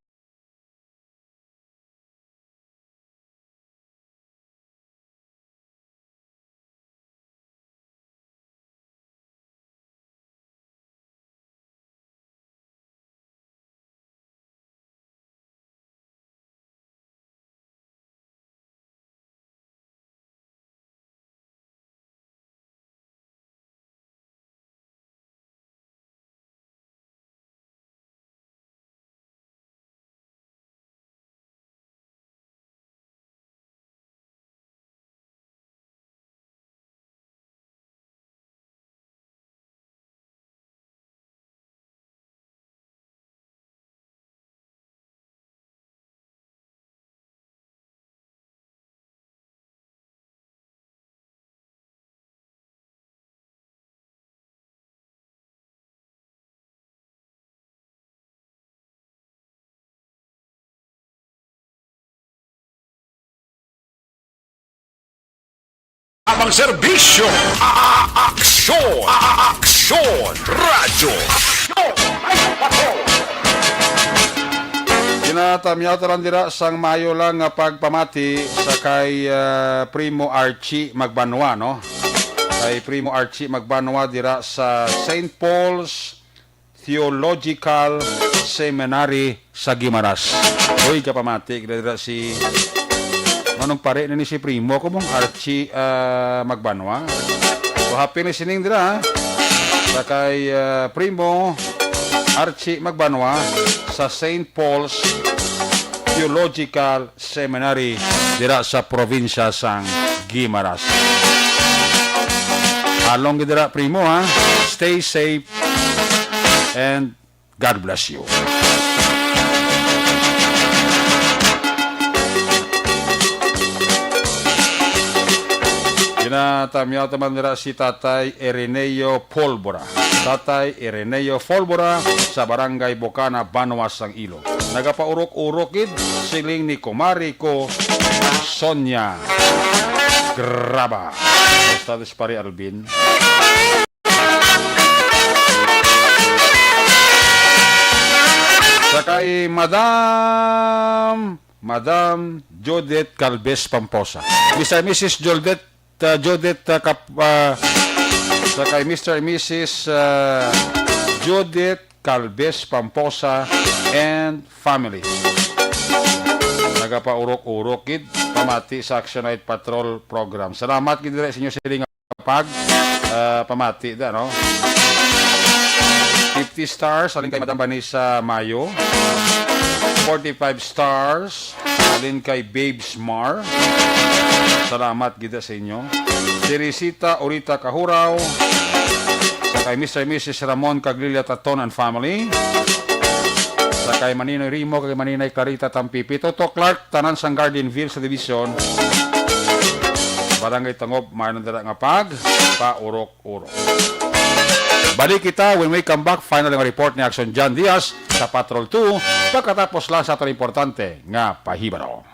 Abang serbisyo, a-, a-, aksyon, a-, a-, aksyon, radyo. Aksyon, radyo, aksyon. Ginatamyaw ta lang dira sang maayo lang nga pagpamati sa kay, ah, Primo Archie Magbanwa, no? Kay Primo Archie Magbanwa dira sa Saint Paul's Theological Seminary sa Guimaras. Uy, kapamati, dira si, anong pare na ni si Primo? Kumong Archie, ah, Magbanwa. So, happy listening dira, ha? Sa kay, ah, Primo Archie Magbanwa sa Saint Paul's Theological Seminary dira sa probinsya sang Guimaras. Halong gid dira, Primo, ha? Stay safe and God bless you. Ginatamyaw ta man dira si Tatay Ireneo Polvora. Tatay Ireneo Polvora sa Barangay Bocana, Banwa sang Ilog. Nagapaurok-urok gid, siling ni kumari ko, Sonia Graba. Kumusta si Pare Alvin? Sa kay Madam, Madam Judith Calves Pamposa. Mister and Missus Judith, uh, Judith, uh, Cap-, uh, sa kay Mister and Missus, uh, Judith Calves Pamposa and family. Nagapaurok-urok gid pamati sa Action Night Patrol program. Salamat gid diri sa inyo siling nga pag, ah, pamati da, no? Fifty stars, halin kay Madam Vanessa Mayo. Forty-five stars, halin kay Babes Mar. Salamat gid sa inyo. Teresita Orita Kahuraw, sa kay Mister and Missus Ramon Caglilla Taton and family, sa kay Maninoy Rimo, kay Maninay Clarita Tampipi, Toto Clark, tanan sang Garden View sa Division, Barangay Tangob, maayo dira nga pag paurok-urok. Balik kita when we come back. Final nga report ni Action John Diaz sa Patrol two, pagkatapos lang sa aton importante nga pahibalo.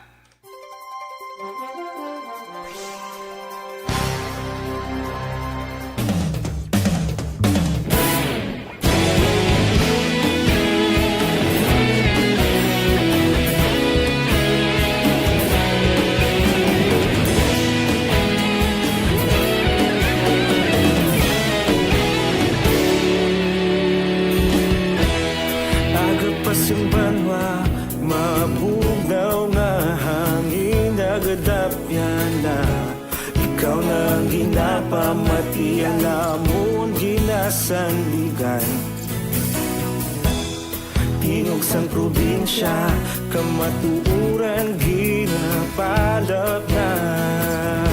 Aga pa sing banwa, mabugnaw nga hangin, nagadapyan na. Ikaw na ang ginapamati, ang amon ginasandigan. Tingog sang probinsya, kamatuoran ginapalapnap.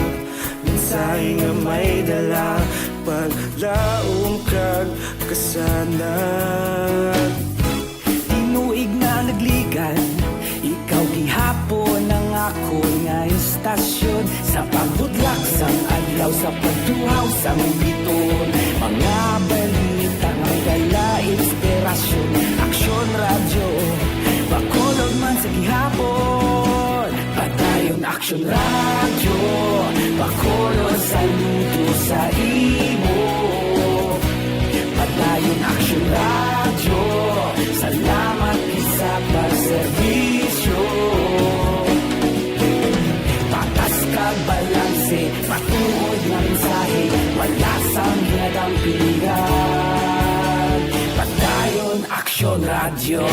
Mensahe nga may dala, paglaom kag kasanag. Tinuig na nagligan, ikaw gihapon ang akon nga istasyon. Sa pagbudlak sang adlaw, sa pagtuhaw sang biton, mga balita nga may dala inspirasyon. Aksyon Radyo, Bacolod man sa gihapon. Padayon Aksyon Radyo, Bacolod, saludo sa imo. Padayon Aksyon Radyo. Balanse, matuod nga mensahe, wala sang ginadampigan. Padayon Aksyon Radyo.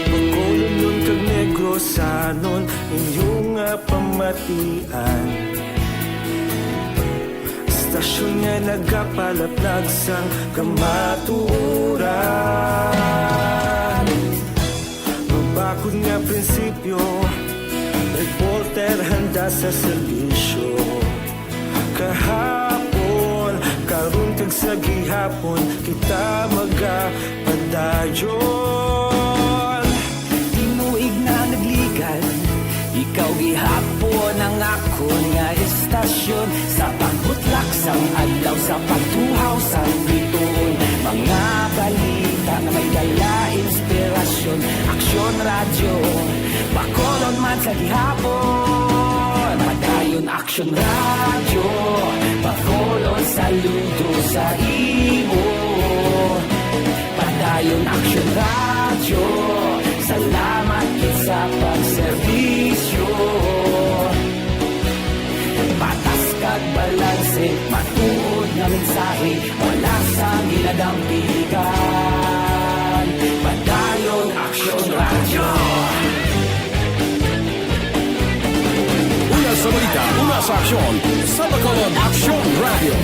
Bacolodnon kag Negrosanon, inyo nga pamatian. Istasyon nga nagapalaplag sang kamatuoran. Mabakod nga prinsipyo, reporter handa sa serbisyo. Kahapon, karon kag sa gihapon, kita magapadayon. Tinuig na nagligan, ikaw gihapon ang akon nga istasyon. Sa pagbutlak sang adlaw, sa pagtuhaw sang bituon, mga balita nga may dala inspirasyon. Aksyon Radyo, Bacolod man sa gihapon. Padayon Aksyon Radyo, Bacolod saludo sa imo. Padayon Aksyon Radyo, salamat gid sa pagserbisyo. Patas kag balanse, matuod nga mensahe, wala sang ginadampigan. Padayon Aksyon Radyo. Una sa balita, una sa aksyon, sa Bacolod Aksyon Radyo.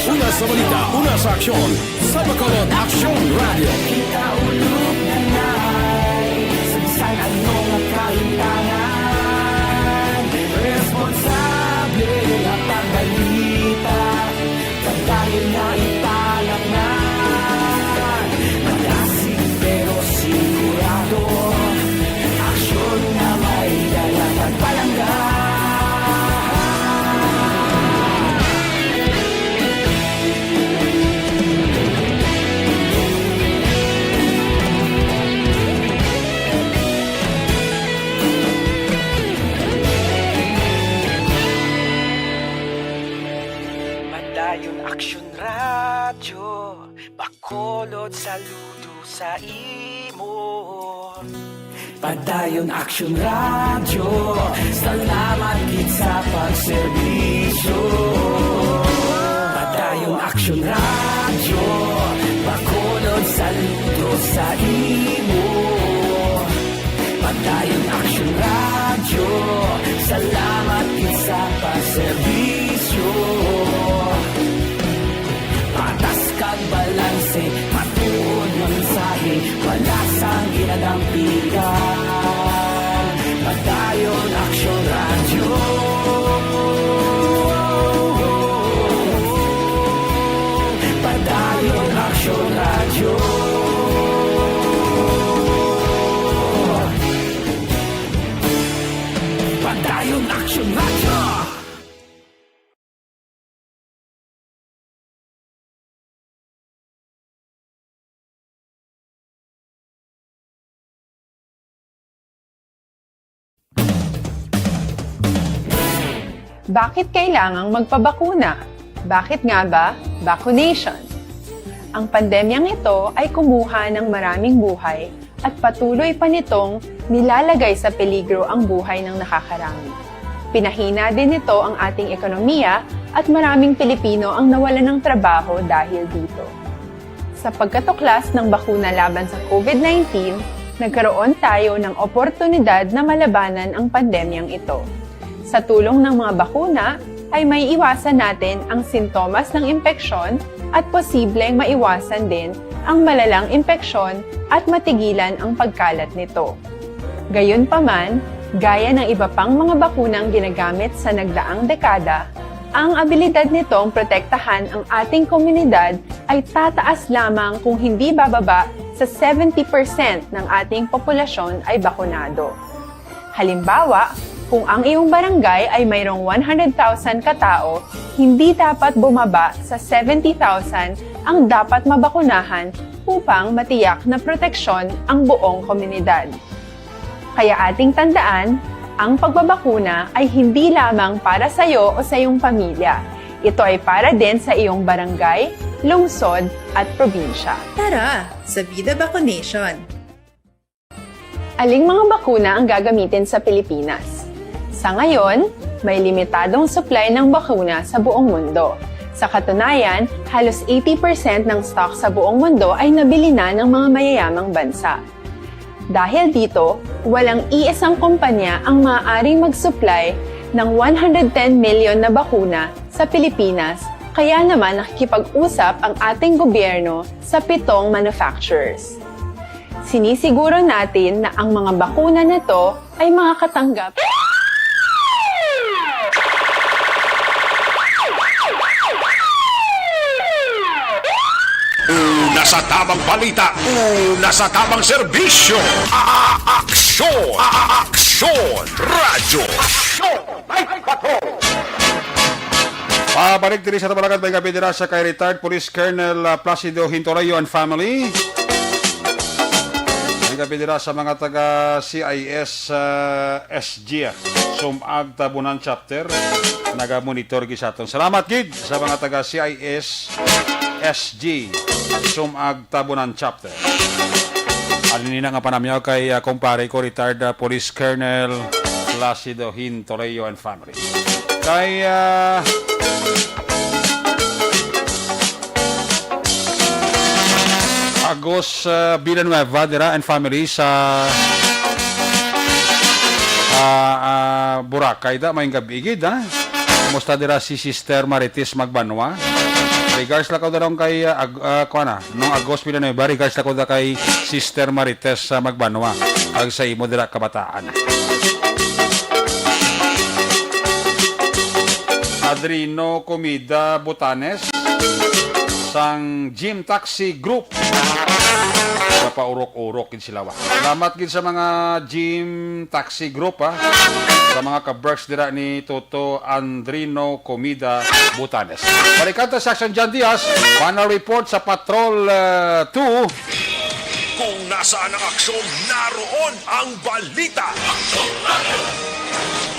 Una sa balita, una sa aksyon, sa Bacolod Aksyon Radyo. Kita ulog na nay, sa bisan ano nga kahimtangan, responsable nga pagbalita. Pagdayon na ipalangan, madasig pero sigurado. Aksyon nga may dala pagpalangga. Padayon Aksyon Radyo, Bacolod saludo sa imo. Padayon Aksyon Radyo, salamat gid sa pagserbisyo. Padayon Aksyon Radyo, Bacolod saludo sa imo. Padayon Aksyon Radyo, salamat gid sa pagserbisyo. Patas kag balanse, matuod nga mensahe, wala sang ginadampigan. Padayon Aksyon Radyo. Padayon Aksyon Radyo. Padayon Aksyon Radyo. Bakit kailangang magpabakuna? Bakit nga ba vaccination? Ang pandemyang ito ay kumuha ng maraming buhay at patuloy pa nitong nilalagay sa peligro ang buhay ng nakakarami. Pinahina din nito ang ating ekonomiya at maraming Pilipino ang nawalan ng trabaho dahil dito. Sa pagkatuklas ng bakuna laban sa COVID nineteen, nagkaroon tayo ng oportunidad na malabanan ang pandemyang ito. Sa tulong ng mga bakuna, ay maiiwasan natin ang sintomas ng impeksyon at posibleng maiwasan din ang malalang impeksyon at matigilan ang pagkalat nito. Gayunpaman, gaya ng iba pang mga bakunang ginagamit sa nagdaang dekada, ang abilidad nitong protektahan ang ating komunidad ay tataas lamang kung hindi bababa sa seventy percent ng ating populasyon ay bakunado. Halimbawa, kung ang iyong barangay ay mayroong one hundred thousand ka tao, hindi dapat bumaba sa seventy thousand ang dapat mabakunahan upang matiyak na proteksyon ang buong komunidad. Kaya ating tandaan, ang pagbabakuna ay hindi lamang para sa iyo o sa iyong pamilya. Ito ay para din sa iyong barangay, lungsod, at probinsya. Tara sa Vida Vaccination! Aling mga bakuna ang gagamitin sa Pilipinas? Sa ngayon, may limitadong supply ng bakuna sa buong mundo. Sa katunayan, halos eighty percent ng stock sa buong mundo ay nabili na ng mga mayayamang bansa. Dahil dito, walang iisang kumpanya ang maaaring mag-supply ng one hundred ten million na bakuna sa Pilipinas, kaya naman nakikipag-usap ang ating gobyerno sa pitong manufacturers. Sinisiguro natin na ang mga bakuna na to ay makakatanggap. Una sa tamang balita, una sa tamang serbisyo. A-, a-, aksyon, a-, a-, aksyon, radyo. Aksyon, Night Patrol. Pabalik diri sa Tabalagad, may gabi dira sa kay retired Police Colonel, ah, Placido Hintoleyo and family. May gabi dira sa mga taga C I S, ah, S G, ah, Sumag Tabunan Chapter. Naga-monitor gid sa aton. Salamat gid sa mga taga C I S S G Sumag Tabunan Chapter. Alin ina nga panamyaw kay, ah, kumpare ko, retired, ah, Police Colonel Placido Hintoleyo and family. Kay, ah, Agos, ah, Villanueva dira and family sa, ah, ah, Boracay da, may gabi gid, ha? Kumusta dira si Sister Marites Magbanwa? Regards lang ko darong kay, ah, Ag-, ah, kuwan na, nung Agos Villanueva, regards lang ko da kay Sister Marites, ah, Magbanwa, kag sa imo dira kabataan. Adrino Comida Butanes sang Gym Taxi Group. Napaurok-urok gid sila, wa. Salamat gid sa mga Gym Taxi Group, ha. Sa mga ka-berks dira ni Toto Andrino Comida Butanes. Balikan ta si Action John Diaz, panel report sa Patrol, uh, two. Kung nasaan ang aksyon, naroon ang balita.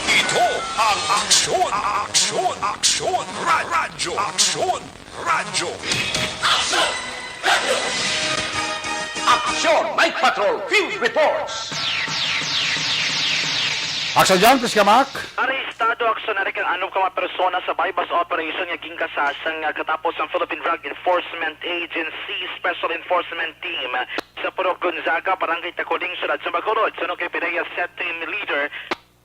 Ito ang Aksyon, Aksyon, Aksyon, Ra-, Radyo, Aksyon, Radyo. Aksyon! Aksyon! Night Patrol Field Reports! Aksyon dyan, please, Kamak. Arestado, Aksyon Eric, ang anom ka mga persona sa buy-bust operation nga ginkasasang, ah, katapos ang Philippine Drug Enforcement Agency Special Enforcement Team sa Purok Gonzaga, Barangay Taculing, Siyudad sa Bacolod. Suno kay P D E A Set Team Leader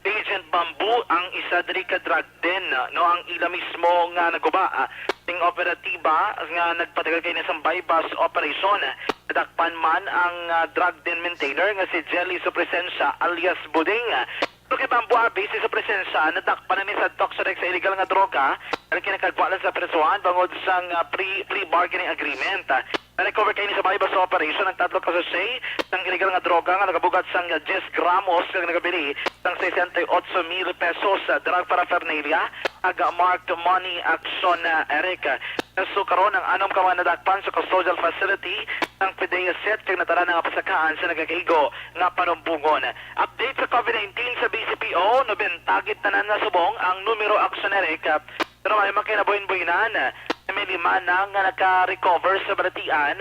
Agent Bamboo ang isa diri ka drug den, no, ang ila mismo nga naguba, ah, sing operatiba nga nagpatagal kay na sang buy-bust operation. Nadakpan man ang, ah, drug den maintainer nga si Jelly Supresencia alias Buding. Pero kay Bamboo Abi, si Supresencia nadakpan na ni sa Toxorex sa illegal nga droga, ang kinakagwa lang sa presohan bangod sang, ah, pre-, plea bargaining agreement. Na-recover kay ni sa buy-bust operation ang tatlo ka sachet sang illegal nga droga nga nagabugat sang diyes gramos kag nagabili sang sesenta y ocho mil pesos, ah, drug paraphernalia, ag marked money, Aksyon, ah, Eric. Kaso karon ang anom ka mga nadakpan sa custodial facility sang P D E A Set kag natara na nga pasakaan sa nagakaigo nga panumbongon. Update sa COVID nineteen sa B C P O, nobenta gid tanan na subong ang numero, Aksyon, Eric. Pero may mga kinabuhin-buhinan, may lima na nga naka-recover sa balatian,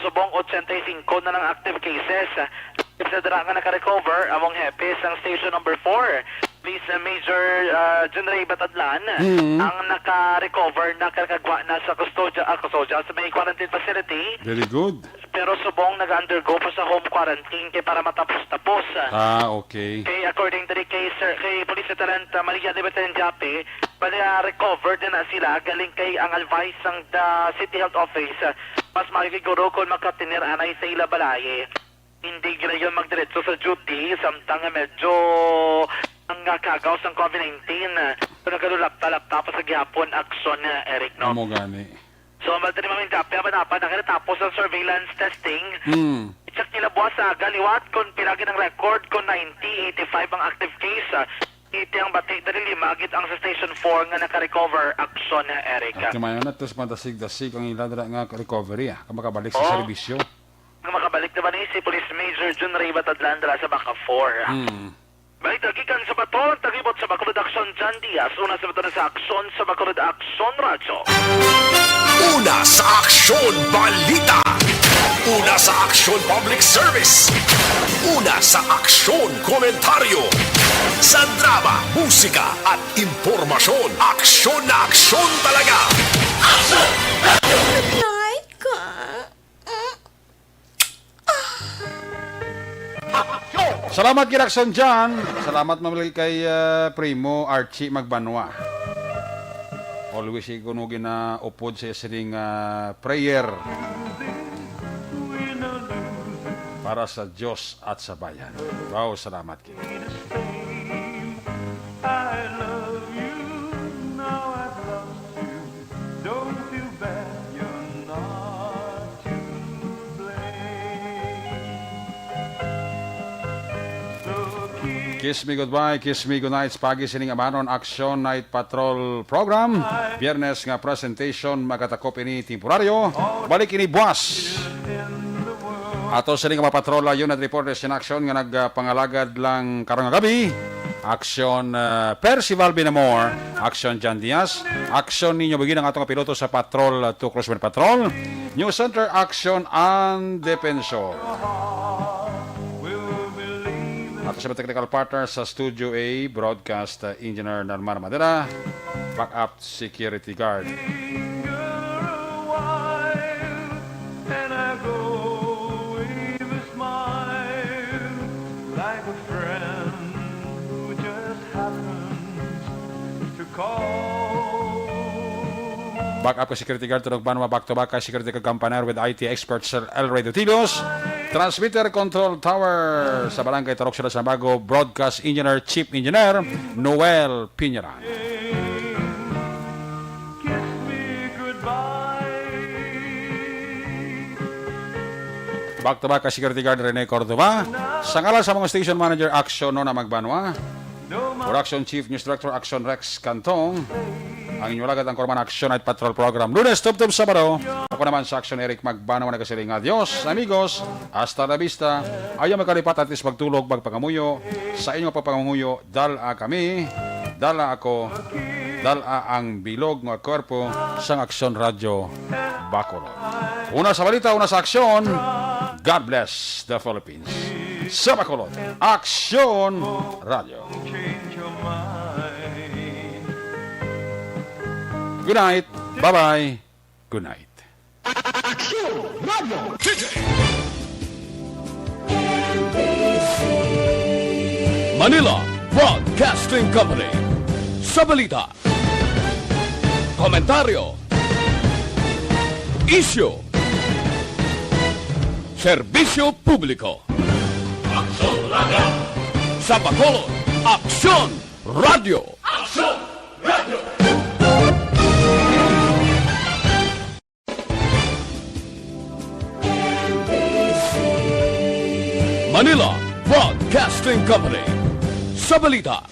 subong ochenta y cinco na lang active cases. Sa dira nga naka-recover, among hepe sang Station Number four, Police Major, ah, John Ray Batadlan, Mm. ang naka-recover, nakakagwa na sa kustodya, ah, kustodya, sa may quarantine facility. Very good. Pero subong nag-undergo pa sa home quarantine kay para matapos-tapos. Ah, okay. Kay according diri kay Sir, kay Police Lieutenant, ah, Maria Libertad Indiape, bali, ah, recovered na sila galing kay ang advice sang the City Health Office, ah, mas maayo guro kung makatener anay sa ila balay. Hindi ginayon magdiretso sa duty samtang nga medyo ang, ah, kagaw sang COVID nineteen, ah, so nagalulapta-lapta pa sa gihapon, Aksyon, ah, Eric, no? Amo gani. So, ang Madre Mamindape, apan-apan na kaya tapos ang surveillance testing. Mm. I-check nila buwas sa aga liwat kung pila gid ang record, kung ninety, eighty-five ang active case. Ah, eighty ang bati, dali lima gid ang sa Station four nga naka-recover, Aksyon, Eric. At kamayo na, tos madasig-dasig ang ila dira nga recovery, ah, kung makabalik sa Oo. serbisyo. Nga makabalik naman ni si Police Major Jun Ray Batadlan dira sa Baca four. Mm. Balita gikan sa Baton, tagibot sa Bacolod Aksyon, John Diaz. Una sa Baton sa Aksyon, sa Bacolod Aksyon Radyo. Una sa Aksyon Balita. Una sa Aksyon Public Service. Una sa Aksyon Komentaryo. Sa drama, musika, at impormasyon, aksyon na aksyon talaga. Aksyon! Night ka. Salamat, Kirakson John. Salamat, mamali kay, ah, Primo Archie Magbanwa. Always, eh, kuno ginaupod sa sining, ah, prayer para sa Diyos at sa bayan. Wow, salamat, King. I love you, now I've lost you. Don't feel bad, you're not to blame. So keep Kiss Me Goodbye, Kiss Me Goodnight, pagi sining amanon, Action Night Patrol Program. Biyernes nga presentation, magatakop ini temporaryo. Balik ini buwas. Ato sini nga mga patrola, unit reporters in action nga nagpangalagad lang karong gabi. Action, uh, Percival Binamor, Action John Diaz, Action Nino Bugin ang atong piloto sa Patrol, uh, two Crossman Patrol. News Center, Action and Defensor. Ato sa mga technical partner sa Studio A, Broadcast, uh, Engineer Narmar Madera, Backup Security Guard. Linger a while, and I go away with a smile, like a friend who just happens to call. Backup ka security guard, Tunog Banwa, back to back ka security guard, Kampaner with I T expert Sir Elroy Dutilos. Transmitter control tower sa Barangay Tarok, Sila Sambago, broadcast engineer, chief engineer, Noel Piñeran. Kiss me goodbye. Back to back ka security guard Rene Cordova. Sa ngalan sa mga station manager, Action Nona Magbanwa. Production Chief, News Director, Action Rex Cantong. Ang inyo lagad ang Korman Action Night Patrol Program. Lunes, tubtob Sabado. Ako naman sa Action Eric Magbanwa nagasiling, "Adios, amigos. Hasta la vista." Ayaw magkalipat, at least magtulog, magpangamuyo. Sa inyo pagpangamuyo, dala kami, dala ako, dala ang bilog nga kwerpo sang Aksyon Radyo Bacolod. Una sa balita, una sa aksyon. God bless the Philippines. Sa Bacolod, Aksyon Radyo. Good night. Bye-bye. Good night. Aksyon Radyo. Manila Broadcasting Company. Sa balita, komentaryo, isyu, serbisyo publiko. Aksyon Radyo. Sa Bacolod, Aksyon Radyo. Aksyon Radyo. Manila Broadcasting Company. Sa balita,